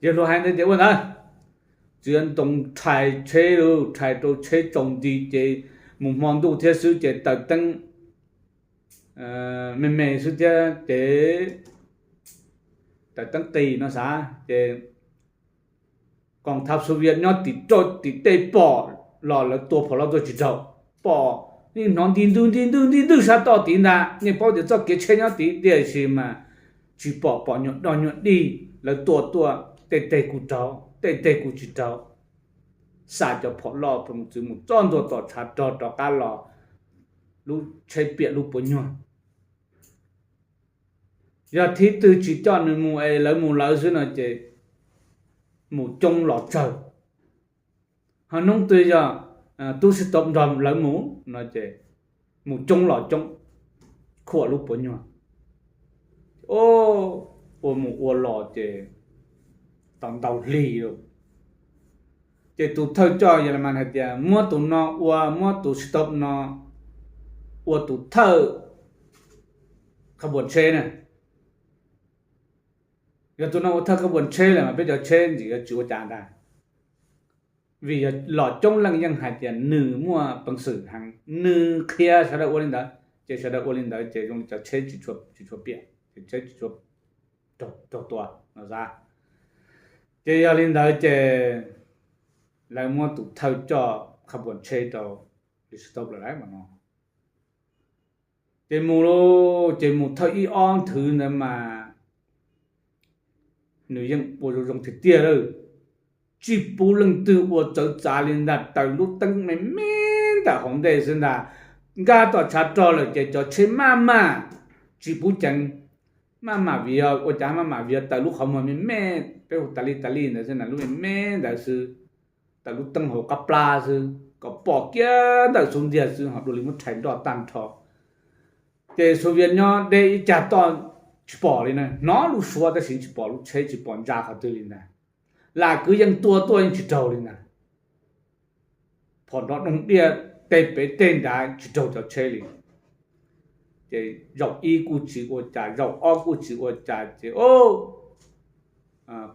Yawg hluas hais ntawd ces ua ntawd. Txiav ntoo rhais tsheb, rhais rau tsheb tsaus nti ces mus hmo ntuj thiab xwb ces taws teeb me me xwb thiab ces taws teeb qis no xav ces koom thab Xov Viaj nyob tim rau tim tej pom los lawv tua phom loj tuaj tsis raug. Pom yeej hnov nti ntwg nti ntwg nti ntwg sab toj tid ntag, yeej paub tias txoj kev tsheb nyob tid tiam sis mas tsis pom, pom nyuag dog nyuag dig, lawv tua tuaj tej teg kuj raug tej teg kuj tsis raug. Xa cov phom loj mus txwv mus txog ntua tom tshav rog rov qab los lub tsheb piam lub puas nyuag. Yog thib twg tsis coj nws mus es lawv mus lawv xwb no ces mus coob los tsawg. Ho hnub twg yog tub Xib Tob nrog lawv mus no ces mus coob los coob, khuam lub puas nyuag. Ua mus ua los ces tau ntau hli lawm. Ces tus thawj coj Yelemas hais tias muab tus no ua, muab tus Xib Tob no ua tus thawj khab puas tsheb na. Yog tus no ua thawj khab puas tsheb lawm mas peb cov tsheb ntxim yuav tsis ua cas ntag. Vim yog los coob leej yeej hais tias nws muaj peev xwm heev, nws qhia sawv daws ua li ntawd ces sawv daws ua li ntawd ces zoo li cov tsheb tsis tshua piam, ces tsheb tsis tshua raug tua no xav. Ces yog li ntawd ces lawv muab tus thawj coj khab puas tsheb rau Xib Tob lawm lauj mas no. Ces mus lauj, ces mus thawj ib ob nthwv ntawd mas nws yeej ua zoo zoo tiag tiag lawm. Tsis pub leej twg ua txawv txav li ntag, taws lub teeb me me ntawm hauv ntej xwb ntag. Nkag tom tshav rog lawm ces cov tsheb maj mam tsis pub ceev, maj mam vim yog ua cas maj mam vim yog taws lub qhov muag me me, peb hu tas li tas li ntawd xwb na, lub me me ntawd xwb, taws lub teeb hauv qab plab xwb kom pom kiag ntawm xub ntiag xwb ho dua li muab rhais nroj tag nrho. Ces Xov Viaj nyob deb ib cag toj tsis pom li na, hnov lub suab tab sis tsis pom lub tsheb tsis pom ntsa qhov twg li ntag. Lam kwv yees tua tuaj yeej tsis raug li ntag. Phom nrov doog diaj tej pem tej nrad tsis raug cov tsheb li. Ces zaum ib kuj tsis ua cas, zaum ob kuj tsis ua cas ces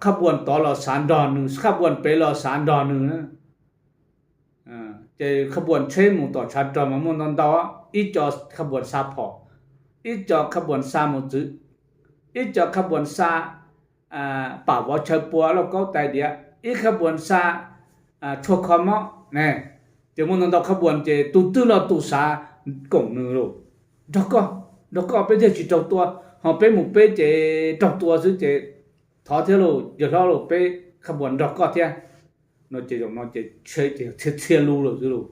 khab puas tod los xav nrog nws, khab puas pem los xav nrog nws na. Ces kha npuas tsheb mus tom tshav rog mas muaj ntau ntau, ib co kha npuas xa phom, ib co kha npuas xa mos txwv, ib co kha npuas xa pam vov chaw pua lauj kaub tais diav, ib kha npuas xa tshuaj kho mob ne. Ces muaj ntau ntau kha npuas ces tus twg los tus xav koom nws lauj. Nrog koj, nrog koj peb thiaj tsis raug tua, ho peb mus peb ces raug tua xwb ces thov thiab lauj yawg hlob lauj, peb kha npuas nrog koj thiab. No ces zaum no ces tsheb ces txhia txhia lub lawm xwb lauj.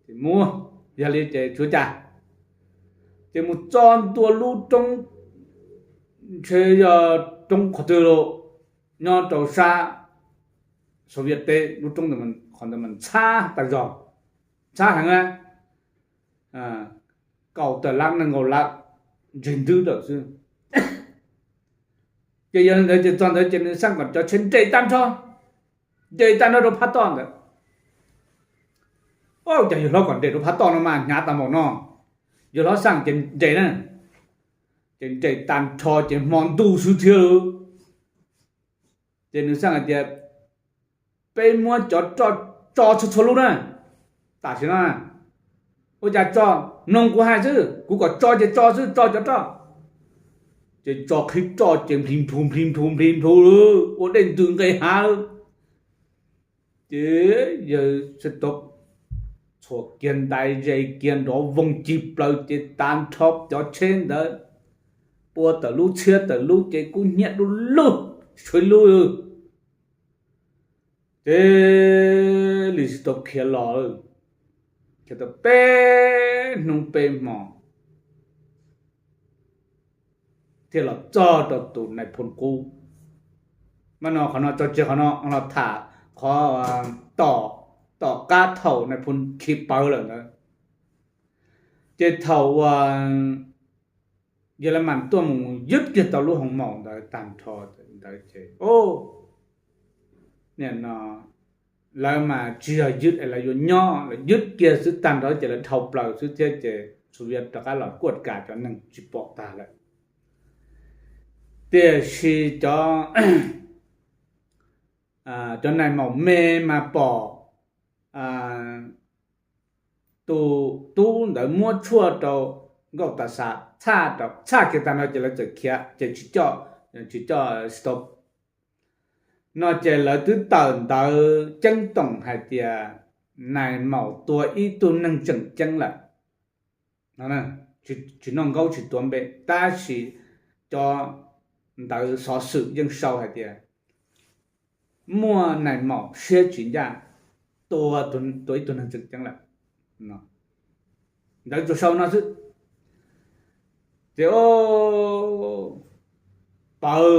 Ces mus, yog li ces tsuav cas, ces mus txog ntua lub roob, ntshe yog roob qhov twg lauj, nyob rau sab Xov Viaj teb lub roob ntawd, qhov ntawd mas ntxhab tas zog, ntxhab heev na, kaum tawm lab nees nkaum lab ntseg ntwb lawm xwb. Ces yog li ntawd ces txog ntawd ces nws xaj kom cov tsheb nres tag nrho, nres tag nrho rau phab toj ntawd. Ua cas yawg hlob kom nres rau phab toj no mas hnyav tas npaum no. Yawg hlob xaj ces nres na, ces nres tag nrho ces hmo ntuj xwb thiab lauj. Ces nws xaj hais tias, peb muab cov roj tso txhua txhua lub na, tam sim no. Ua cas tso? Mloog kuv hais xwb, kuv kom tso ces tso xwb, tso cov roj. Ces tso qhib roj ces nplhis nplhu nplhis nplhu nplhis nplhu, ua dej ntws nqes hav. Ces yawg Xib Tub txhuam kiag ntais zes kiag nrov voog cig plaws ces tag nrho cov tsheb ntawd pua tawm lub txhiab tawm lub ces kub hnyiab du lug, tshuav lub. Ces Lis Xib Tub khiav los, khiav tau peb hnub peb hmo thiaj los txog rau tus nais phoo qub. Mas no qhov no tso tseg, qhov no los tham qhov tom qab thaum nais phoo khi pawv lawm ntawd. Ces thaum uas Yelemas tuaj mus ywb kiag tau lub hoo maum ntawd tag nrho ntawd ces, o, nim no lawv mas tsis yog ywb es lawv yuav nyob, lawv ywb kiag xwb tag nrho ces lawv dhau plaws xwb thiab ces Xov Viaj rov qab los kuaj kas cov neeg tsis pom tag lawm. Tiam sis cov, cov nais maum me mas pom tus tub ntawd muab tshuaj rau Nkauj Tas Xas txhaj, txhaj kiag tag nrho ces lawv txawm khiav ces tsis coj, tsis coj Xib Tub no ces lawv twb tawm ntawv ceeb toom hais tias nais maum tua ib tug neeg tseem ceeb lawm. Tsis noj nkaub tsis tuav npe tab sis cov ntawv xov xwm yeej sau hais tias muaj nais maum siab tsis ncaj tua ib tug neeg tseem ceeb lawm. Ntawv tsuas sau no xwb. Ces pawv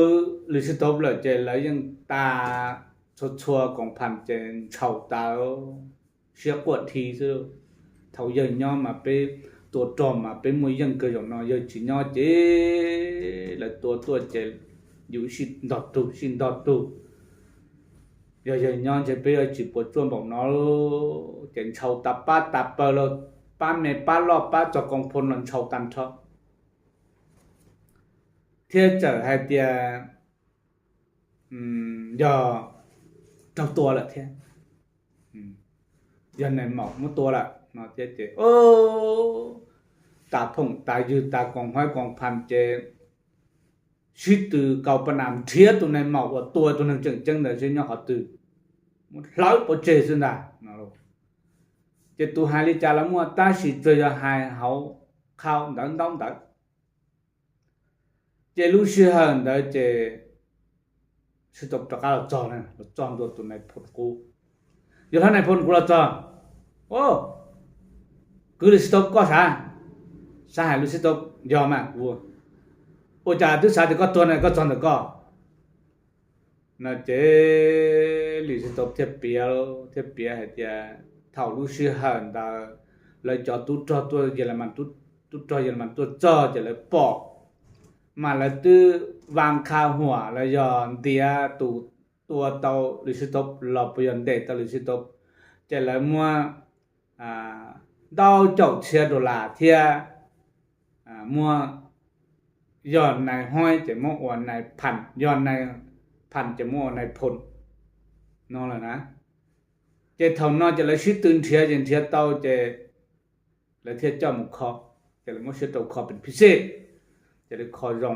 Lis Xib Tub lawm ces lawv yeej tas, txhua txhua koom phas ces ntshaus tas, siab quaj dhi xwb. Thaum yawg nyob mas peb tua rog mas peb muaj yeej kawg, zaum no yawg tsis nyob ces lawv tua tuaj ces yus sib ntog tug sib ntog tug. Yog yawg nyob ntshe peb yuav tsis puas tsuaj npaum no. Ces ntshaus tas pab tas pawg los, pab me pab loj pab txog koom phas los ntshaus tag nrho. Thiab txawm hais tias yog raug tua lawm thiab, yog nais maum muab tua lawm no thiab ces tas phooj tas ywg tas koom haib koom phas ces sib tw kaus paj nas nrhiav tus nais maum uas tua tus neeg tseem ceeb ntawd seb nyob qhov twg, muab hlawv pov tseg xwb ntag. Ces tus hais li cas los muaj tab sis tsuas yog hais hauv qhov ntawv ntaub ntawv. Ces lub sij hawm ntawd ces Xib Tub rov qab los txog, los txog ntua tus nais phoo qub. Yog hlob nais phoo qub los txog, kwv Lis Xib Tub koj sav, sav hais Lis Xib Tub, yog mas kuv, ua cas twb xav tias koj tuag na koj txog ntawm koj no ces Lis Xib Tub thiaj piav, thiaj piav hais tias thaum lub sij hawm ntawd lawv cov tub rog tuaj, Yelemas, tub rog Yelemas tuaj txog ces lawv pom, mas lawv twb va qha huam los yog ntiav tus tua tau Lis Xib Tub los puas yog ntes tau Lis Xib Tub, ces lawv muab ntau caum txhiab dollar thiab muab, yog nais hoib ces muab ua nais phas, yog nais phas ces muab ua nais phoo no lawm na. Ces thaum no ces lawv sib tw nrhiav ces nrhiav tau ces lawv thiaj coj mus kho, ces lawv muab siab rau kho pes phis xej, ces lawv kho zoo.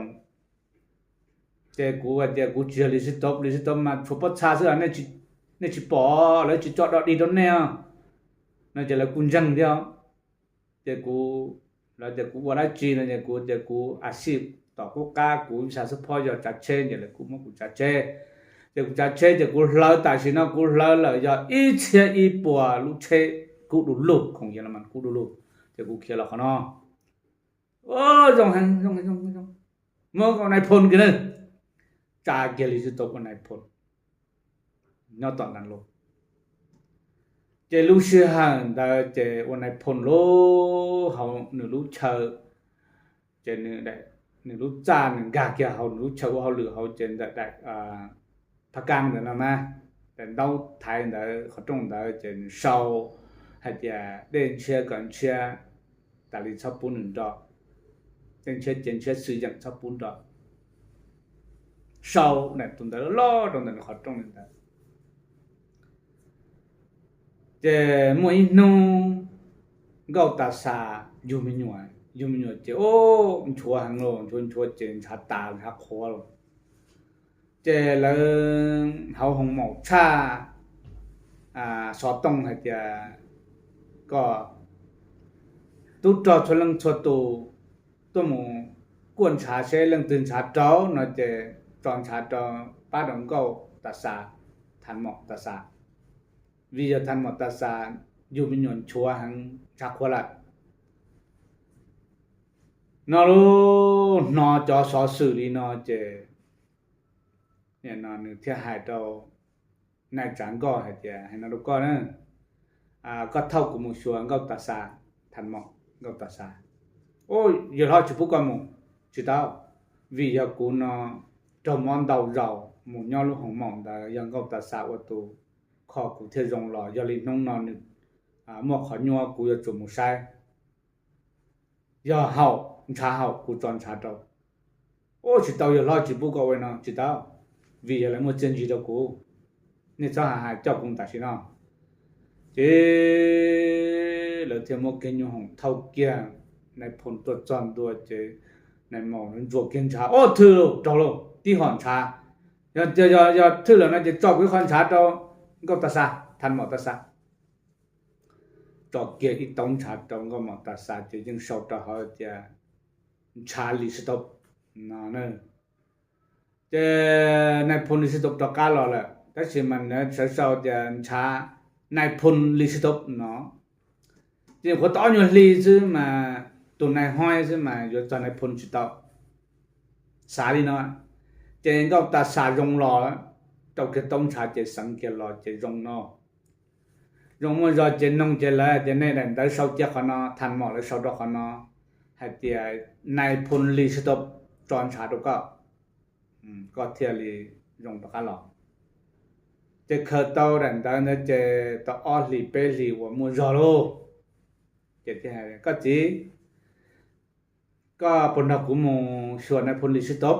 Ces kuv hais tias kuv tsis yog Lis Sib Tov, Lis Sib Tov mas tshuav pob txha xwb, nej tsis pom, lawv tsis tso dog dig rau nej os. No ces lawv kuj ntseeg thiab. Ces kuv, lawv tias kuv ua dab tsi no ces kuv tias kuv a xij tom qub qab kuv ib xav xub phob yog tsav tsheb, ces lawv kuj muab kuv tsav tsheb. Ces kuv tsav tsheb ces kuv hlawv, tam sim no kuv hlawv lawm yog ib txhiab ib puas lub tsheb kub du lug, khoom Yas Las Mas kub du lug. Ces kuv khiav los qhov no. Zoo heev, zoo heev, zoo heev, zoo. Muab nkaus nais phoo kiag na, tsa kiag Lis Sib Tov ua nais phoo nyob tom Ntas Los. Ces lub sij hawm ntawd ces ua nais phoo lub hauv nws lub chaw, ces nws lub txaj nws nkag kiag hauv nws lub chaw ua hauj lwm hauv ces ntawm daim phab kab ntawd no na, daim ntaub thaiv ntawd qhov rooj ntawd ces nws sau hais tias dej ntshiab kom ntshiab, tas li txhob pub nws nrog, dej ntshiab ces ntshiab xwm yeem txhob pub nrog, sau daim tus ntawd loj loj rau ntawm nws qhov rooj li ntawd. Ces muaj ib hnub Nkauj Tas Xas yug me nyuam, yug me nyuam ces nchuav heev los, nchuav nchuav ces ntshav tas ntshav qhuav los. Ces lawv hauv hoos maum tshaj xov tooj hais tias kom tub rog txhua leej txhua tus tuaj mus kuaj ntshav seb leej twg ntshav rau no ces tso ntshav rau, pab rau Nkauj Tas Xas, Thas Maum Tas Xas, vim yog Thas Maum Tas Xas yug me nyuam nchuav heev ntshav qhuav lawm. No lub hnov cov xov xwm li no ces nws thiaj hais rau nais tsav Nkauj hais tias, hais no rau koj na, koj thauj kuv mus xyuas Nkauj Tas Xas, Thas Maum Nkauj Tas Xas. Yawg hlob tsis pub koj mus, tsis tau, vim yog kuv no raug mob ntau zaus mus nyob lub hoos maum ntawd yog Nkauj Tas Xas ua tus kho kuv thiaj zoo los, yog li hnub no nws muaj qhov nyuaj kuv yuav tsum mus saib. Yog haum, ntshav haum kuv tso ntshav rau. Ua tsis tau, yawg hlob tsis pub koj ua no, tsis tau, vim yog lawv muaj txiaj ntsig rau kuv. Nej txhob hais hais coj kuv tam sim no. Ces lawv thiaj muab kiag nyuj hoom thauj kiag, nais phoo tuaj txog ntua ces nais maum ntsuas kiag ntshav, ob thwj lauj, raug lauj, tib hom ntshav. Yog tias yog thwj lawm no ces tso kuv ib qho ntshav rau Nkauj Tas Xas, Thas Maum Tas Xas. Tso kiag ib taub ntshav rau Nkauj Maum Tas Xas ces yeej sau rau hauv tias ntshav Lis Sib Tov no. Ces nais phoo Lis Sib Tov rov qab los lawm, tab sis mas nws sawv sau tias ntshav nais phoo Lis Sib Tov no. Ces nyuam qhuav tau ob nyuag hli xwb mas, tus nais hoi xwb mas yuav txog nais phoo tsis tau, xav li no. Ces Nkauj Tas Xas zoo los, rau kiag taub ntshav ces xeev kiag los ces zoo no. Zoo muaj zog ces noog ces lawv tias nej daim ntawv sau cia qhov no, Thas Maum lawv sau rau qhov no, hais tias nais phoo Lis Sib Tov tso ntshav rau koj, koj thiaj li zoo rov qab los. Ces khaws tau daim ntawv ntawd ces tau ob hlis peb hlis uas muaj zog lauj, ces thiaj hais, koj txiv, koj puas nrog kuv mus xyuas nais phoo Lis Sib Tov?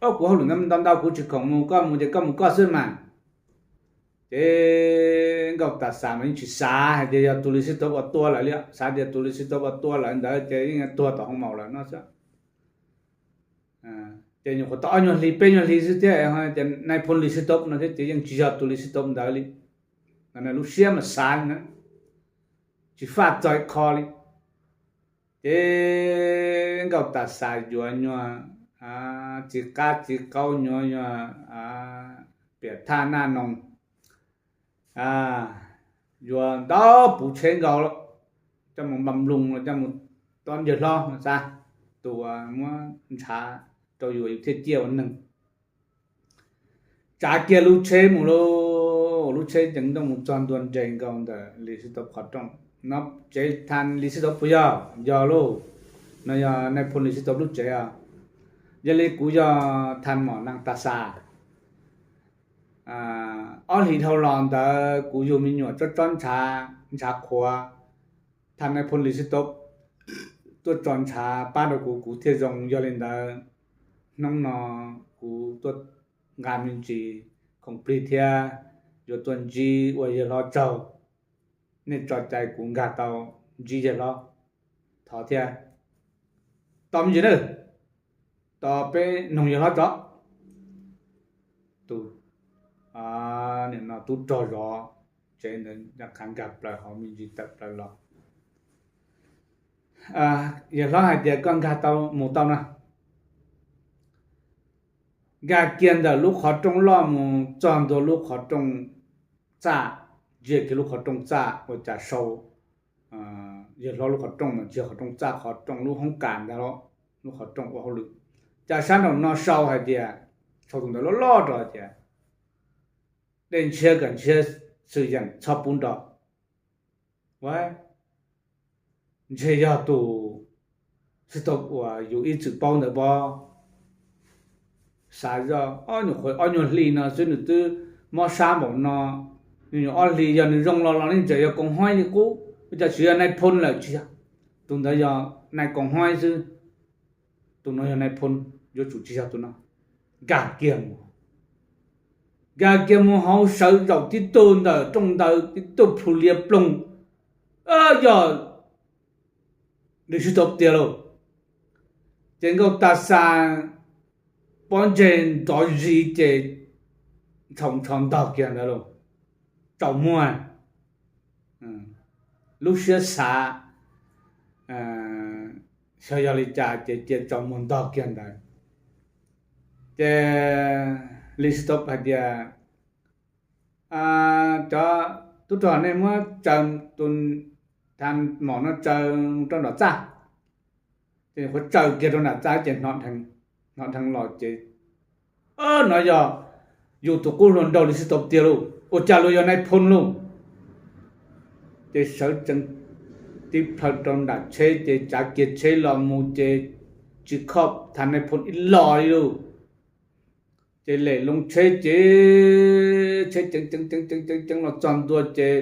Ob, kuv hauj lwm ntau ntau kuv tsis khoom mus, koj mus ces koj mus koj xwb mas. Ces Nkauj Tas Xas mas yeej tsis xav hais tias yog tus Lis Sib Tov uas tua lawm li, xav tias tus Lis Sib Tov uas tua lawm ntawd ces yeej tuag tom hoos maum lawm no xwb. Ces nyuam qhuav tau ob nyuag hli peb nyuag hli xwb thiab, tias nais phoo Lis Sib Tov no thiab ces yeej tsis yog tus Lis Sib Tov ntawd li. Lub siab mas xav li na, tsis faj txog ib qho li. Ces Nkauj Tas Xas yuav nyuag txiv qab txiv qaub, nyuag nyuag piam thaj naj noo, yuav ntau puv tsheb nkaus, coj mus npam nploos los coj mus tob yawg hlob no xav, tus uas muab ntshav rau yus yus thiaj ciaj ua neeg. Tsav kiag lub tsheb mus lauj, lub tsheb ces nrov mus txog ntua nres nkaus ntawm Lis Sib Tov qhov rooj no. Tsev Thas Lis Sib Tov puas yog? Yog lauj. No yog nais phoo Lis Sib Tov lub tsev os. Yog li kuv yog Thas Maum Naj Tas Xas. Ob hlis dhau los ntawd kuv yug me nyuam tsob tsob ntshav, ntshav qhuav, Thas nais phoo Lis Sib Tov tuaj tso ntshav pab rau kuv, kuv thiaj zoo. Yog li ntawd hnub no kuv tuaj nqa me ntsis khoom plig thiab yuav tuaj ntsib ua yawg hlob tsaug. nej tso cai kuv nkag tau ntsib yawg hlob. Thov thiab. Tos me ntsis nawb, tos peb noog yawg hlob tso. Tus, nim no tub rog zov tsev ntawd, nkag plaws hauv me ntsis tawm plaws los. Yawg hlob hais tias koj nkag tau mus tau na. Nkag kiag ntawm lub qhov rooj loj mus txog ntua lub qhov rooj txaj, ntsia kiag lub qhov rooj txaj ua cas sau yawg hlob lub qhov rooj mas tsis yog qhov rooj txaj, qhov rooj lub hoob kas ntag los, lub qhov rooj ua hauj lwm. Cas sab nraum no sau hais tias, sau tus ntawv loj loj rau hais tias, dej ntshiab kom ntshiab, xwm yeem txhob pub nrog. Ntshe yog tus sib tau uas yus ib txwm paub ntawd pob. Xav zoj ob nyuag qhuav ob nyuag hli no xwb nws twb mob sab npaum no. Nws nyuam ob hlis yog nws zoo los los nej tseem yog koom haib li qub, ua cas tsis yog nais phoo lawm tsis yog. Tus ntawd yog nais koom haib xwb, tus no yog nais phoo, yuav tsum tsis yog tus no. Nkag kiag mus, nkag kiag mus hauv sawv zaum tib tug ntawm rooj ntawd tib tug plhu liab ploog, yog li sib tau tiag lauj. Ces nkauj tas xas pob ntseg nrov zis ces ntshaus ntsho ntog kiag ntawd lauj, tsaus muag. Lub siab xav xyov yog li cas ces cia tsaus muag ntog kiag ntawd. Ces Lis Xis Tau hais tias, cov tub rog, nej muab tsaws tus tha maum no tsaws rau nram txaj. Ces nyuam qhuav tsaws kiag rau nram txaj ces hnov dheev los ces, no yog yus tus qub hluas nraug Lis Xis Tau tiag lauj, ua cas luag yog nais phoo lauj. Ces sawv tsees tib plhaw rau nram tsheb ces tsav kiag tsheb los mus ces tsis kho tham nais phoo ib los li lauj. Ces lem loo tsheb ces tsheb ceev ceev ceev ceev ceev los txog ntua ces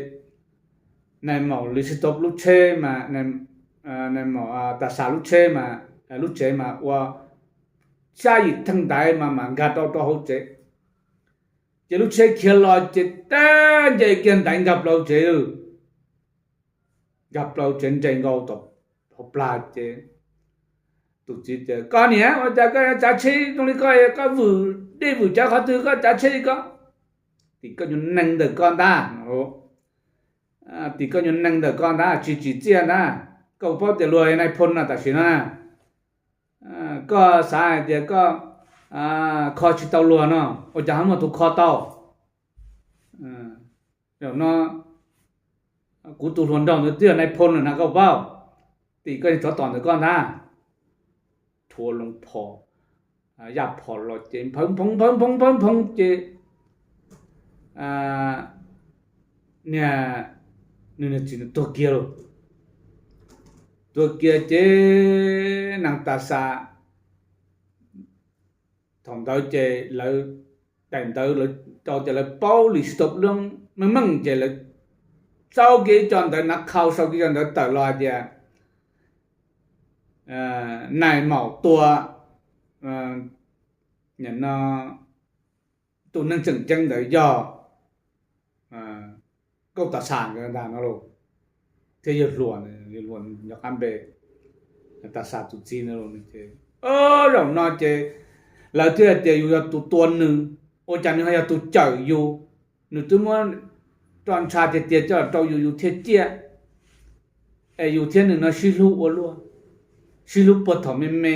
nais maum Lis Xis Tau lub tsheb mas, nais maum Tas Xas lub tsheb mas, lub tsev mas ua xya yim theej ntaiv mas mam nkag rau rau hauv tsev. Ces lub tsheb khiav los ces tag nce kiag ntaiv nkag plaws tsev, nkag plaws tsev nres nkaus tom hauv plag ces tus txiv tias, koj niam, ua cas koj tsav tsheb zoo li koj, koj vwm dej vwm cawv qhov twg koj tsav tsheb li koj? Tim koj nyuag neeg ntawm koj ntag, tim koj nyuag neeg ntawm koj ntag, tsis tsim txiaj ntag. Koj paub tias luag nais phoo no tam sim no na, koj xav hais tias koj kho tsis tau luag no, ua cas ho muaj tus kho tau? Zaum no kuv tus hluas nraug ntawd twb yog nais phoo lawm na koj paub, tim koj tsov tom ntawm koj ntag. Rhuav loo phom, yaj phom los ces nphawv nphoo nphawv nphoo nphawv nphoo ces niag, nws niag txiv tuag kiag lauj. Tuag kiag ces nais Tas Xas thaum ntawd ces lawv daim ntawv lawv tau tias lawv paub Lis Xis Tau lub meej meej ces lawv txauv kiag ib co ntawv nav khau sau kiag co ntawv tawm los hais tias nais maum tua, no, tus neeg tseem ceeb ntawd yog Nkauj Tas Xas nkawd ntag no lauj, thiab yawg hluas, yawg hluas nyob qab npe Tas Xas tus txiv no lauj. Ces zaum no ces lawv thiaj hais tias yus yog tus tua nws, ua cas nws ho yog tus cawm yus, nws twb muab roj ntsha tiag tiag coj los rau yus yus thiaj ciaj, es yus thiab nws no sib hlub ua luaj, sib hlub puag thaum me me,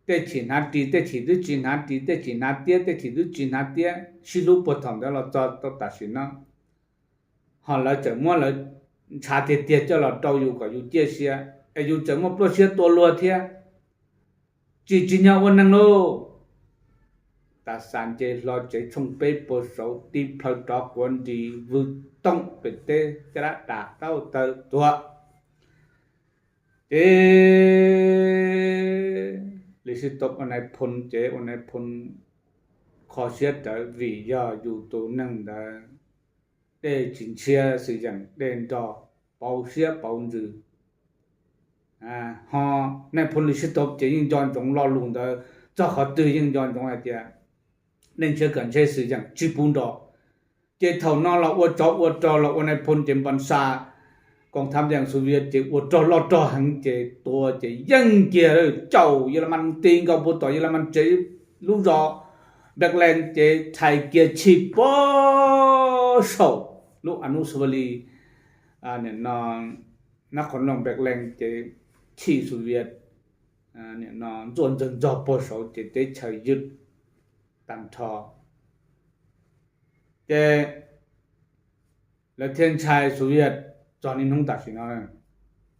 tej chim hnav ris tej chim twb tsis hnav ris, tej chim hnav tiab tej chim twb tsis hnav tiab, sib hlub puag thaum ntawd los txog tau tam sim no. Ho lawv tseem muab lawv ntshav tiag tiag coj los rau yus kom yus ciaj sia, es yus tseem muaj pluaj siab tua luag thiab, tsis tsim nyog ua neeg lauj. Tas Xas nce hlo tsev tshooj peb puag saud tib plhaw rov quav nris vwg tooj pem teb caj dab dam taub taw tuag. Ces Lis Xis Tau ua nais phoo ces ua nais phoo kho siab rawv vim yog yus tus neeg ntawd dej tsis ntshiab xwm yeem dej nrog pauv siab pauv ntsws. Ho nais phoo Lis Xis Tau ces yeej nco ntsoov lo lus ntawd, txog qhov twg yeej nco ntsoov hais tias dej ntshiab kawm ntshe xwm yeem tsis pub nrog. Ces thaum no los ua tsov ua rog los ua nais phoo ces npoo xa koom tham yees Soviet ces ua rog loj rog heev ces tua ces yeej kiag caum Yelamas ti nkaus puag tom Yelamas tsev lub zos Berlin ces rhais kiag tshij puag saum lub Anusavali, nim no nab qhov looj Berlin ces tshij Soviet nim no ntxuaj ntxawg ntxog puag saud ces teb chaws ywj tag nrho. Ces lawv thiaj ntshai Soviet txog niaj hnub tam sim no.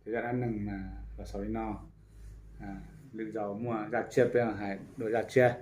Ces zaj dab neeg mas los xaus li no, lwm zaus muaj zaj tshiab peb hais dua zaj tshiab.